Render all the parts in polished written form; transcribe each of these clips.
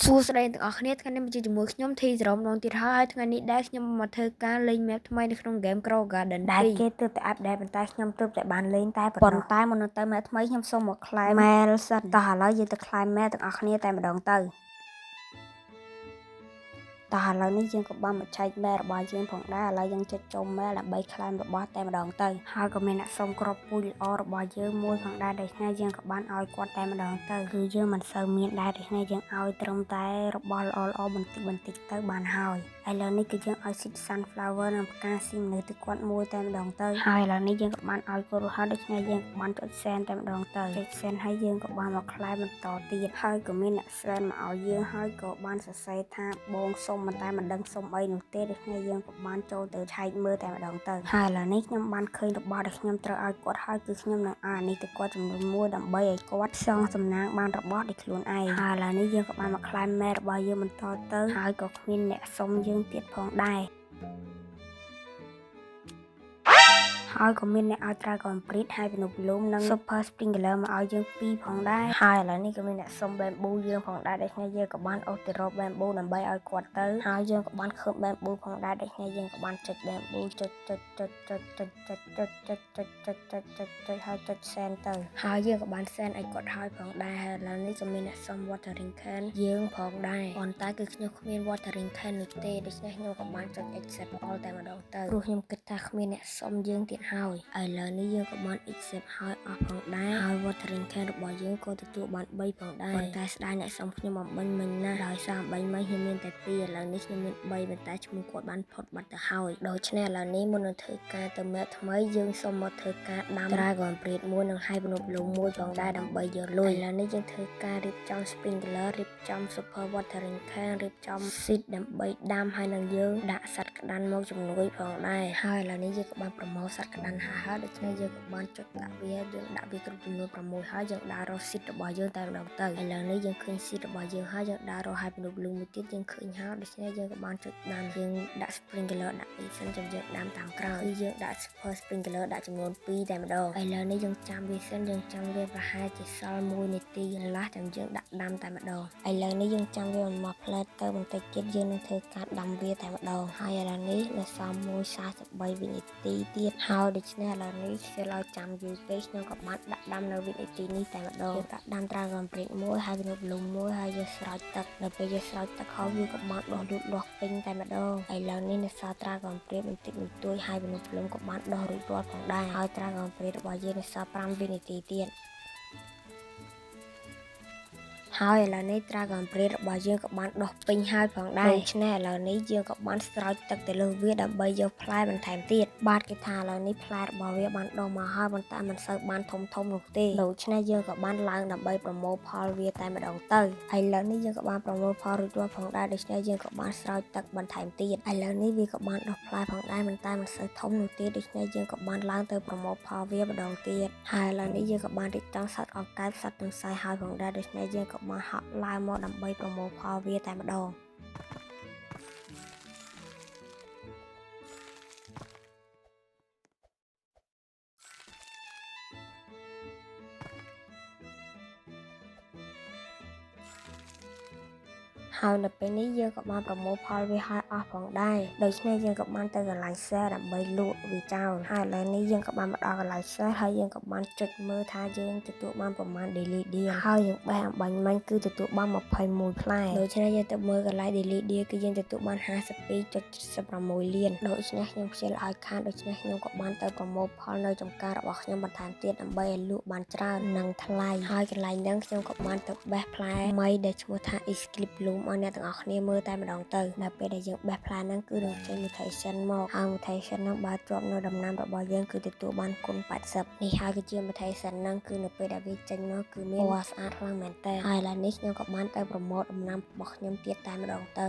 សួស្តីអ្នកទាំងអស់គ្នាថ្ងៃនេះមកជាមួយខ្ញុំ T0 ម្ដងទៀតហើយហើយថ្ងៃនេះដែរខ្ញុំមកធ្វើការលេង map ថ្មីនៅក្នុង game Grow Garden ដែល 2 គេទើបតែ update ប៉ុន្តែខ្ញុំទើបតែបានលេងតែប៉ុណ្ ប៉ុ ណោះ ន្តែមុននឹងទៅ map ថ្មីខ្ញុំសូមមក claim mail សិនតោះឥឡូវយើងទៅ claim mail ទាំងអស់គ្នាតែម្ដងទៅតោះឥឡូវនេះយើងក៏បានមកឆែក mail របស់យើងផងដែរឥឡូវយើងចុចចូល mail ដើម្បី claim របស់តែម្ដងទៅហើយក៏មានអ្នកសុំគ្រាប់ពូជល្អរបស់យើងមួយផងដែរដូច្នេះយើងក៏បានឲ្យគាត់តែម្ដងទៅគឺយើងមិនសូវមានដែរដូច្នេះយើងឲ្យត្រឹមតែរបស់ល្អៗបន្តិចបន្តិចទៅបានហើយឥឡូវនេះគឺយើងឲ្យ seed sunflower និងផ្កាស៊ីមនុស្សទៅគាត់មួយតែម្ដងទៅហើយឥឡូវនេះយើងក៏បានឲ្យគាត់រហូតដូច្នេះយើងក៏បានចុច send តែម្ដងទៅចុច send ហើយយើងក៏បានមក claim បន្តទៀតហើយក៏មានអ្នក send មកឲ្យយើងហើយក៏បានសរសេរថាបងសុំប៉ុន្តែមិនដឹងសុំអីនោះទេដូច្នេះយើងក៏បានចូលទៅឆែកមើលតែម្ដងទៅហើយឥឡូវនេះខ្ញុំបានឃើញរបស់ដែលខ្ញុំត្រូវឲ្យគាត់ហើយគឺខ្ញុំនឹងឲ្យអានេះទៅគាត់ចំនួនមួយដើម្បីឲ្យគាត់សងសំណាងបានរបស់ដោយខ្លួនឯងហើយឥឡូវនេះយើងក៏បានមក claim mail របស់យើងបន្តទៅហើយក៏គ្មានអ្នកសុំយើងទៀតផងដែរហើយក៏មានអ្នកឲ្យ Dragon Breath ហើយ Hypno Bloom និង Super Sprinkler មកឲ្យយើងពីរផងដែរហើយឥឡូវនេះក៏មានអ្នកសុំ Bamboo យើងផងដែរដូច្នេះយើងក៏បានអូសទៅរក Bamboo ដើម្បីឲ្យគាត់ទៅហើយយើងក៏បានឃើញ Bamboo ផងដែរដូច្នេះយើងក៏បានចុច Bamboo ចុចចុចចុចចុចចុចចុចចុចចុចចុចចុចចុចចុចចុចហើយចុច send ទៅហើយយើងក៏បាន send ឲ្យគាត់ហើយផងដែរហើយឥឡូវនេះក៏មានអ្នកសុំ watering can យើងផងដែរប៉ុន្តែគឺខ្ញុំគ្មាន watering can នោះទេដូច្នេះខ្ញុំក៏បានចុច accept all តែម្ដងទៅព្រោះខ្ញុំគិតថាគ្មានអ្នកសុំយើងទៀតហើយឥឡូវនេះយើងក៏បាន accept ហើយអស់ផងដែរហើយ watering can របស់យើងក៏ទទួលបាន3ផងដែរប៉ុន្តែស្ដាយអ្នកសុំខ្ញុំអម្បាញ់មិញណាស់ដោយសារអម្បាញ់មិញខ្ញុំមានតែ2ឥឡូវនេះខ្ញុំមាន3ប៉ុន្តែឈ្មោះគាត់បានផុតបាត់ទៅហើយដូច្នេះឥឡូវនេះមុននឹងធ្វើការទៅ map ថ្មីយើងសូមមកធ្វើការដាំ Dragon Breath មួយនិង Hypno Bloom មួយផងដែរដើម្បីយកលុយឥឡូវនេះយើងធ្វើការរៀបចំ sprinkler រៀបចំ super watering can រៀបចំ seed ដើម្បីដាំហើយនឹងយើងដាក់សត្វក្តាន់មកជំនួយផងដែរហើយឥឡូវនេះយើងក៏បានប្រមូលសត្វក្តាន់ហើយហើយដូច្នេះយើងក៏បានចុចដាក់វាយើងដាក់វាគ្រប់ចំនួន6ហើយយើងដើររក seed របស់យើងតែម្ដងទៅឥឡូវនេះយើងឃើញ seed របស់យើងហើយយើងដើររក Hypno Bloom មួយទៀតយើងឃើញហើយដូច្នេះយើងក៏បានចុចដាំយើងដាក់ sprinkler ដាក់អីសិនចាំយើងដាំតាមក្រោយគឺយើងដាក់ super sprinkler ដាក់ចំនួន2តែម្ដងឥឡូវនេះយើងចាំវាសិនយើងចាំវាប្រហែលជាសល់1នាទីកន្លះចាំយើងដាក់ដាំតែម្ដងឥឡូវនេះយើងចាំវាមួយផ្លែទៅបន្តិចទៀតយើងនឹងធ្វើការដាំវាតែម្ដងហើយឥឡូវនេះនៅសល់1:43វិនាទីទៀតហើយដូច្នេះឥឡូវនេះខ្ជិលឲ្យចាំយូរពេកខ្ញុំក៏បានដាក់ដាំនៅវិនាទីនេះតែម្ដងយើងដាក់ដាំ Dragon Breath មួយហើយវា Bloom មួយហើយយើងស្រោចទឹកនៅពេលយើងស្រោចទឹកហើយវាក៏បានដុះលូតលាស់ពេញតែម្ដងឥឡូវនេះនៅសល់ Dragon Breath បន្តិចបន្តួចហើយវា Bloom ក៏បានដុះរួចរាល់ផងដែរហើយ Dragon Breath របស់យើងនៅសល់5វិនាទីទៀតហើយឥឡូវនេះ Dragon Breath របស់យើងក៏បានដុះពេញហើយផងដែរដូច្នេះឥឡូវនេះយើងក៏បានស្រោចទឹកទៅលើវាដើម្បីយកផ្លែបន្ថែមទៀតបាទគេថាឥឡូវនេះផ្លែរបស់វាបានដុះមកហើយប៉ុន្តែមិនសូវបានធំធំនោះទេដូច្នេះយើងក៏បានឡើងដើម្បីប្រមូលផលវាតែម្ដងទៅឥឡូវនេះយើងក៏បានប្រមូលផលរួចរាល់ផងដែរដូច្នេះយើងក៏បានស្រោចទឹកបន្ថែមទៀតឥឡូវនេះវាក៏បានដុះផ្លែផងដែរប៉ុន្តែមិនសូវធំនោះទេដូច្នេះយើងក៏បានឡើងទៅប្រមូលផលវាម្ដងទៀតហើយឥឡូវនេះយើងក៏បានរៀបចំសត្វកង្កែបសត្វទន្សាយហើយផងដែរដូច្នេះយើងក៏បានហក់ឡើងមកដើម្បីប្រមូលផលវាតែម្ដងហើយនៅពេលនេះយើងក៏បានប្រមូលផលវាហើយអស់ផងដែរដូច្នេះយើងក៏បានទៅកន្លែង sale ដើម្បីលក់វាចោលហើយឥឡូវនេះយើងក៏បានមកដល់កន្លែង sale ហើយយើងក៏បានចុចមើលថាយើងទទួលបានប្រមាណ daily deal ហើយយើងបេះអម្បាញ់មិញគឺទទួលបាន21ផ្លែដូច្នេះយើងទៅមើលកន្លែង daily deal គឺយើងទទួលបាន52.76លានដូច្នេះខ្ញុំខ្ជិលឲ្យខានដូច្នេះខ្ញុំក៏បានទៅប្រមូលផលនៅចំការរបស់ខ្ញុំបន្ថែមទៀតដើម្បីឲ្យលក់បានច្រើននិងថ្លៃហើយកន្លែងហ្នឹងខ្ញុំក៏បានទៅបេះផ្លែថ្មីដែលឈ្មោះថា Eclipse Bloom ឲ្យអ្នកទាំងអស់គ្នាមើលតែម្ដងទៅដល់ពេលដែលយើងបេះផ្លែហ្នឹងគឺនឹងចេញ mutation មកហើយ mutation ហ្នឹងបើជាប់នៅដំណាំរបស់យើងគឺទទួលបានគុណ80នេះហើយគឺជា mutation ហ្នឹងគឺនៅពេលដែលវាចេញមកគឺមានពណ៌ស្អាតខ្លាំងមែនតើហើយឥឡូវនេះខ្ញុំក៏បានទៅប្រមូលដំណាំរបស់ខ្ញុំទៀតតែម្ដងទៅ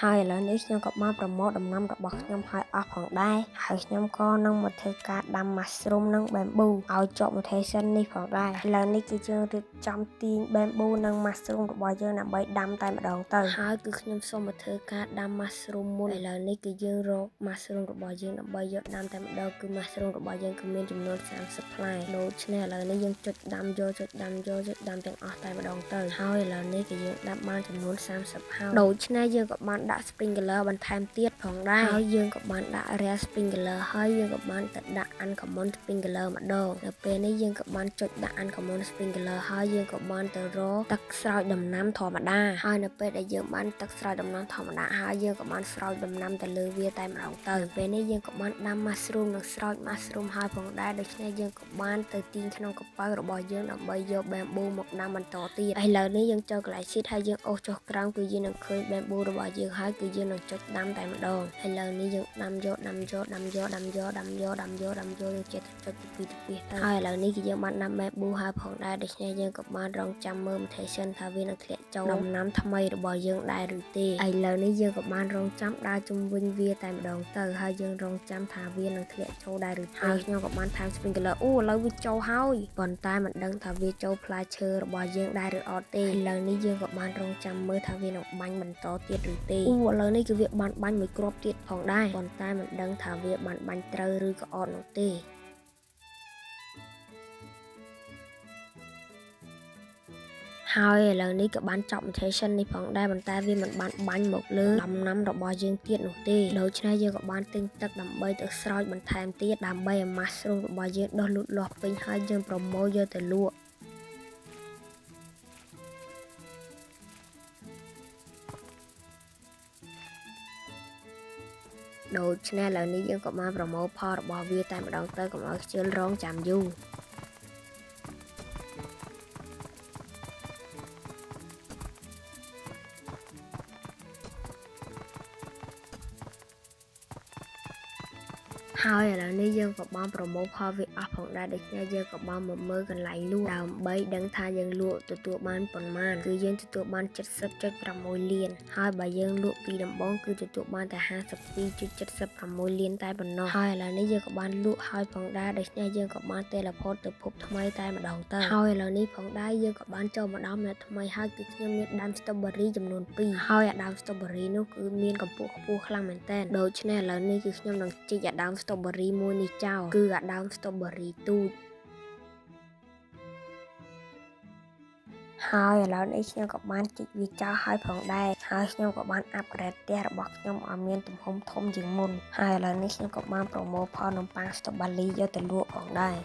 ហើយឥឡូវនេះខ្ញុំក៏បានប្រមូលដំណាំរបស់ខ្ញុំហើយអស់ផងដែរហើយខ្ញុំក៏នឹងមកធ្វើការដាំ mushroom និង bamboo ឲ្យជាប់ mutation នេះផងដែរឥឡូវនេះគឺយើងរៀបចំទាញ bamboo និង mushroom របស់យើងដើម្បីដាំតែម្ដងទៅហើយគឺខ្ញុំសូមមកធ្វើការដាំ mushroom មុនឥឡូវនេះគឺយើងរក mushroom របស់យើងដើម្បីយកដាំតែម្ដងគឺ mushroom របស់យើងគឺមានចំនួន30ផ្លែដូច្នេះឥឡូវនេះយើងចុចដាំយកចុចដាំយកចុចដាំទាំងអស់តែម្ដងទៅហើយឥឡូវនេះគឺយើងដាំបានចំនួន30ហើយដូច្នេះយើងក៏បានដាក់ sprinkler បន្ថែមទៀតផងដែរហើយយើងក៏បានដាក់ rare sprinkler ហើយយើងក៏បានទៅដាក់ uncommon sprinkler ម្ដងនៅពេលនេះយើងក៏បានចុចដាក់ uncommon sprinkler ហើយយើងក៏បានទៅរកទឹកស្រោចដំណាំធម្មតាហើយនៅពេលដែលយើងបានទឹកស្រោចដំណាំធម្មតាហើយយើងក៏បានស្រោចដំណាំទៅលើវាតែម្ដងទៅពេលនេះយើងក៏បានដាំ mushroom និងស្រោច mushroom ហើយផងដែរដូច្នេះយើងក៏បានទៅទាញក្នុងកប៉ៅរបស់យើងដើម្បីយក bamboo មកដាំបន្តទៀតឥឡូវនេះយើងចូលកន្លែង seed ហើយយើងអូសចុះក្រោមគឺយើងនឹងឃើញ bamboo របស់យើងហើយគឺយើងនឹងចុចដាំតែម្ដងឥឡូវនេះយើងដាំយកដាំយកដាំយកដាំយកដាំយកដាំយកដាំយកយើងចេះតែចុចពីពីទៅហើយឥឡូវនេះគឺយើងបានដាំ bamboo ហើយផងដែរដូច្នេះយើងក៏បានរងចាំមើល mutation ថាវានឹងធ្លាក់ចូលដំណាំថ្មីរបស់យើងដែរឬទេឥឡូវនេះយើងក៏បានរងចាំដើរជុំវិញវាតែម្ដងទៅហើយយើងរងចាំថាវានឹងធ្លាក់ចូលដែរឬទេហើយខ្ញុំក៏បានថែម sprinkler អូឥឡូវវាចូលហើយប៉ុន្តែមិនដឹងថាវាចូលផ្លែឈើរបស់យើងដែរឬអត់ទេឥឡូវនេះយើងក៏បានរងចាំមើលថាវានឹងបាញ់បន្តទៀតឬទេអូឥឡូវនេះគឺវាបានបាញ់មួយគ្រាប់ទៀតផងដែរប៉ុន្តែមិនដឹងថាវាបានបាញ់ត្រូវឬក៏អត់នោះទេហើយឥឡូវនេះក៏បានចប់ mutation នេះផងដែរប៉ុន្តែវាមិនបានបាញ់មកលើដំណាំរបស់យើងទៀតនោះទេដូច្នេះយើងក៏បានទិញទឹកដើម្បីទៅស្រោចបន្ថែមទៀតដើម្បីឲ្យ mushroom របស់យើងដុះលូតលាស់ពេញហើយយើងប្រមូលយកទៅលក់ដូច្នេះឥឡូវនេះយើងក៏បានប្រមូលផលរបស់វាតែម្ដងទៅកុំឲ្យខ្ជិលរងចាំយូរហើយឥឡូវនេះយើងក៏បានប្រមូលផលវាអស់ផងដែរដូច្នេះយើងក៏បានមកមើលកន្លែងលក់ដើម្បីដឹងថាយើងលក់ទទួលបានប៉ុន្មានគឺយើងទទួលបាន 70.6 លានហើយបើយើងលក់ពីដំបូងគឺទទួលបានតែ 52.76 លានតែប៉ុណ្ណោះហើយឥឡូវនេះយើងក៏បានលក់ហើយផងដែរដូច្នេះយើងក៏បាន teleport ទៅភពថ្មីតែម្ដងទៅហើយឥឡូវនេះផងដែរយើងក៏បានចូលមកដល់ map ថ្មីហើយគឺខ្ញុំមានដើម strawberry ចំនួន2ហើយអាដើម strawberry នោះគឺមានកម្ពស់ខ្ពស់ខ្លាំងមែនទែនដូច្នេះឥឡូវនេះគឺខ្ញុំនឹងជីកអាដើម strawberry មួយនេះចោលគឺអាដើម strawberry ទូចហើយឥឡូវនេះខ្ញុំក៏បានជីកវាចោលហើយផងដែរហើយខ្ញុំក៏បាន upgrade ផ្ទះរបស់ខ្ញុំឲ្យមានទំហំធំជាងមុនហើយឥឡូវនេះខ្ញុំក៏បានប្រមូលផលនំប៉័ង strawberry យកទៅលក់ផងដែរ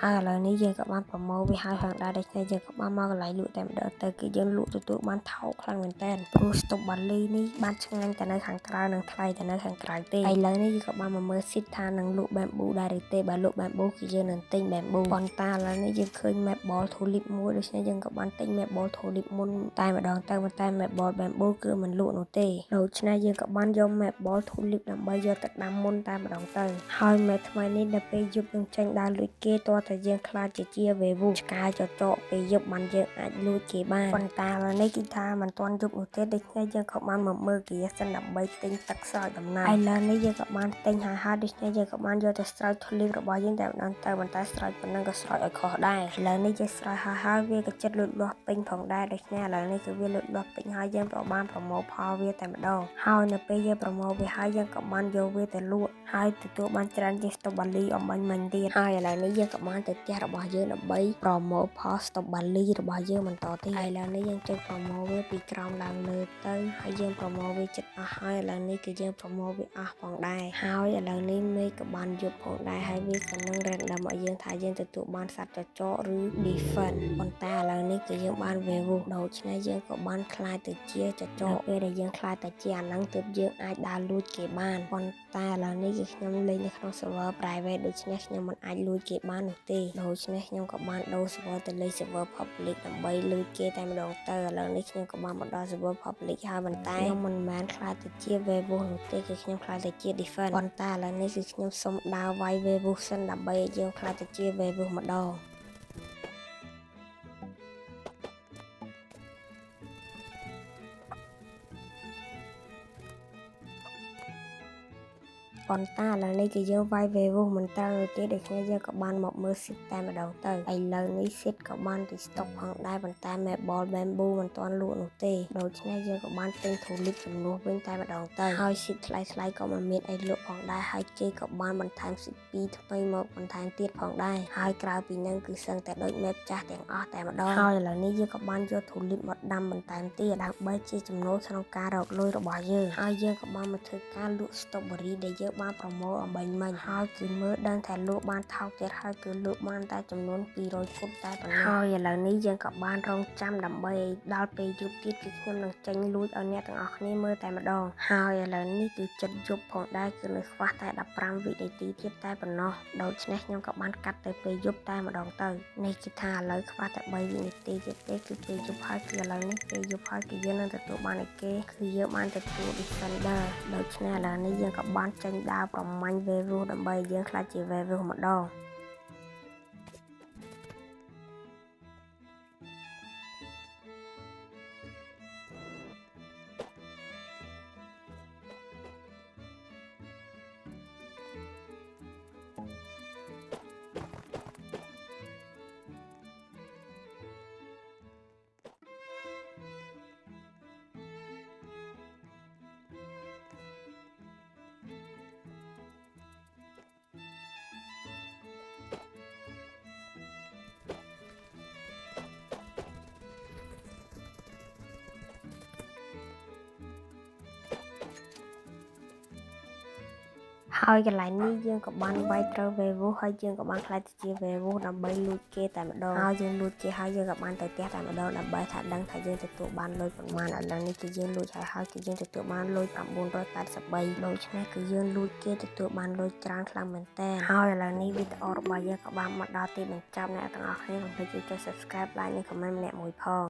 ហើយឥឡូវនេះយើងក៏បានប្រមូលវាហើយផងដែរដូច្នេះយើងក៏បានមកកន្លែងលក់តែម្ដងទៅគឺយើងលក់ទទួលបានថោកខ្លាំងមែនទែនព្រោះ strawberry នេះបានឆ្ងាញ់តែនៅខាងក្រៅនិងថ្លៃតែនៅខាងក្រៅទេឥឡូវនេះយើងក៏បានមកមើល seed ថានឹងលក់ bamboo ដែរឬទេបើលក់ bamboo គឺយើងនឹងទិញ bamboo ប៉ុន្តែឥឡូវនេះយើងឃើញ maple tulip មួយដូច្នេះយើងក៏បានទិញ maple tulip មុនតែម្ដងទៅប៉ុន្តែ maple bamboo គឺមិនលក់នោះទេដូច្នេះយើងក៏បានយក maple tulip ដើម្បីយកទៅដាំមុនតែម្ដងទៅហើយ map ថ្មីនេះដល់ពេលយប់នឹងចេញដើរលួចគេតើតែយើងខ្លាចជាវេវូឆ្កែចចកពេលយប់បានយើងអាចលួចគេបានប៉ុន្តែឥឡូវនេះគឺថាមិនទាន់យប់នោះទេដូច្នេះយើងក៏បានមកមើលគេសិនដើម្បីទិញទឹកស្រោចដំណាំឥឡូវនេះយើងក៏បានទិញហើយហើយដូច្នេះយើងក៏បានយកទៅស្រោចធ្លីបរបស់យើងតែម្ដងទៅប៉ុន្តែស្រោចប៉ុណ្ណឹងក៏ស្រោចឲ្យខុសដែរឥឡូវនេះយើងស្រោចហើយហើយវាក៏ចិត្តលូតលាស់ពេញផងដែរដូច្នេះឥឡូវនេះគឺវាលូតលាស់ពេញហើយយើងក៏បានប្រមូលផលវាតែម្ដងហើយនៅពេលយើងប្រមូលវាហើយយើងក៏បានយកវាទៅលក់ហើយទទួលបានច្រើនជាង strawberry អំបញ្ញមិញទៀតហើយឥឡូវនេះយើងក៏បានទៅផ្ទះរបស់យើងដើម្បីប្រមូលផល strawberry របស់យើងបន្តទៀតឥឡូវនេះយើងចុចប្រមូលវាពីក្រោមឡើងលើទៅហើយយើងប្រមូលវាចិត្តអស់ហើយឥឡូវនេះគឺយើងប្រមូលវាអស់ផងដែរហើយឥឡូវនេះមេឃក៏បានយប់ផងដែរហើយវាក៏នឹង random ឲ្យយើងថាយើងទទួលបានសត្វចចកឬ defense ប៉ុន្តែឥឡូវនេះគឺយើងបាន werewolf ដូច្នេះយើងក៏បានក្លាយទៅជាចចកពេលដែលយើងក្លាយទៅជាអាហ្នឹងទើបយើងអាចដើរលួចគេបានប៉ុន្តែឥឡូវនេះគឺខ្ញុំលេងនៅក្នុង server private ដូច្នេះខ្ញុំមិនអាចលួចគេបាននោះទេ ទេដូច្នេះខ្ញុំក៏បានដូរ server ទៅលេង server public ដើម្បីលួចគេតែម្ដងទៅឥឡូវនេះខ្ញុំក៏បានមកដល់ server public ហើយប៉ុន្តែខ្ញុំមិនមែនក្លាយទៅជា werewolf នោះទេគឺខ្ញុំក្លាយទៅជា defense ប៉ុន្តែឥឡូវនេះគឺខ្ញុំសុំដើរវាយ werewolf សិនដើម្បីឲ្យយើងក្លាយទៅជា werewolf ម្ដងប៉ុន្តែឥឡូវនេះគឺយើងវាយ werewolf មិនត្រូវនោះទេដូច្នេះយើងក៏បានមកមើល seed តែម្ដងទៅឥឡូវនេះ seed ក៏បាន restock ផងដែរប៉ុន្តែ Maple Bamboo មិនទាន់លក់នោះទេដូច្នេះយើងក៏បានទិញ tulip ជំនួសវិញតែម្ដងទៅហើយ seed ថ្លៃៗក៏មិនមានអីលក់ផងដែរហើយគេក៏បានបន្ថែម seed 2ថ្មីមកបន្ថែមទៀតផងដែរហើយក្រៅពីនឹងគឺសឹងតែដូច map ចាស់ទាំងអស់តែម្ដងហើយឥឡូវនេះយើងក៏បានយក tulip មកដាំបន្ថែមទៀតដើម្បីជាចំណូលក្នុងការរកលុយរបស់យើងហើយយើងក៏បានមកធ្វើការលក់ strawberry ដែលយើងបានប្រមូលអំបញ្ញមិញហើយគឺមើលដឹងថាលក់បានថោកទៀតហើយគឺលក់បានតែចំនួន200គត់តែប៉ុណ្ណោះហើយឥឡូវនេះយើងក៏បានរងចាំដើម្បីឲ្យដល់ពេលយប់ទៀតគឺខ្ញុំនឹងចេញលួចឲ្យអ្នកទាំងអស់គ្នាមើលតែម្ដងហើយឥឡូវនេះគឺចិត្តយប់ផងដែរគឺនៅខ្វះតែ15វិនាទីទៀតតែប៉ុណ្ណោះដូច្នេះខ្ញុំក៏បានកាត់ទៅពេលយប់តែម្ដងទៅនេះគឺថាឥឡូវខ្វះតែ3វិនាទីទៀតទេគឺពេលយប់ហើយគឺឥឡូវនេះពេលយប់ហើយគឺយើងនឹងទទួលបានឯគេគឺយើងបានទទួល Defender ដូច្នេះឥឡូវនេះយើងក៏បានចេញដើរប្រមាញ់ werewolf ដើម្បីយើងក្លាយជា werewolf ម្ដងហើយកន្លែងនេះយើងក៏បានវាយត្រូវ werewolf ហើយយើងក៏បានក្លាយទៅជា werewolf ដើម្បីលួចគេតែម្ដងហើយយើងលួចគេហើយយើងក៏បានទៅផ្ទះតែម្ដងដើម្បីថាដឹងថាយើងទទួលបានលុយប៉ុន្មានឥឡូវនេះគឺយើងលួចហើយហើយគឺយើងទទួលបានលុយ983ដូច្នេះគឺយើងលួចគេទទួលបានលុយច្រើនខ្លាំងមែនតើហើយឥឡូវនេះវីដេអូរបស់យើងក៏បានមកដល់ទីបញ្ចប់អ្នកទាំងអស់គ្នាកុំភ្លេចជួយចុច Subscribe Like និង Comment ម្នាក់មួយផង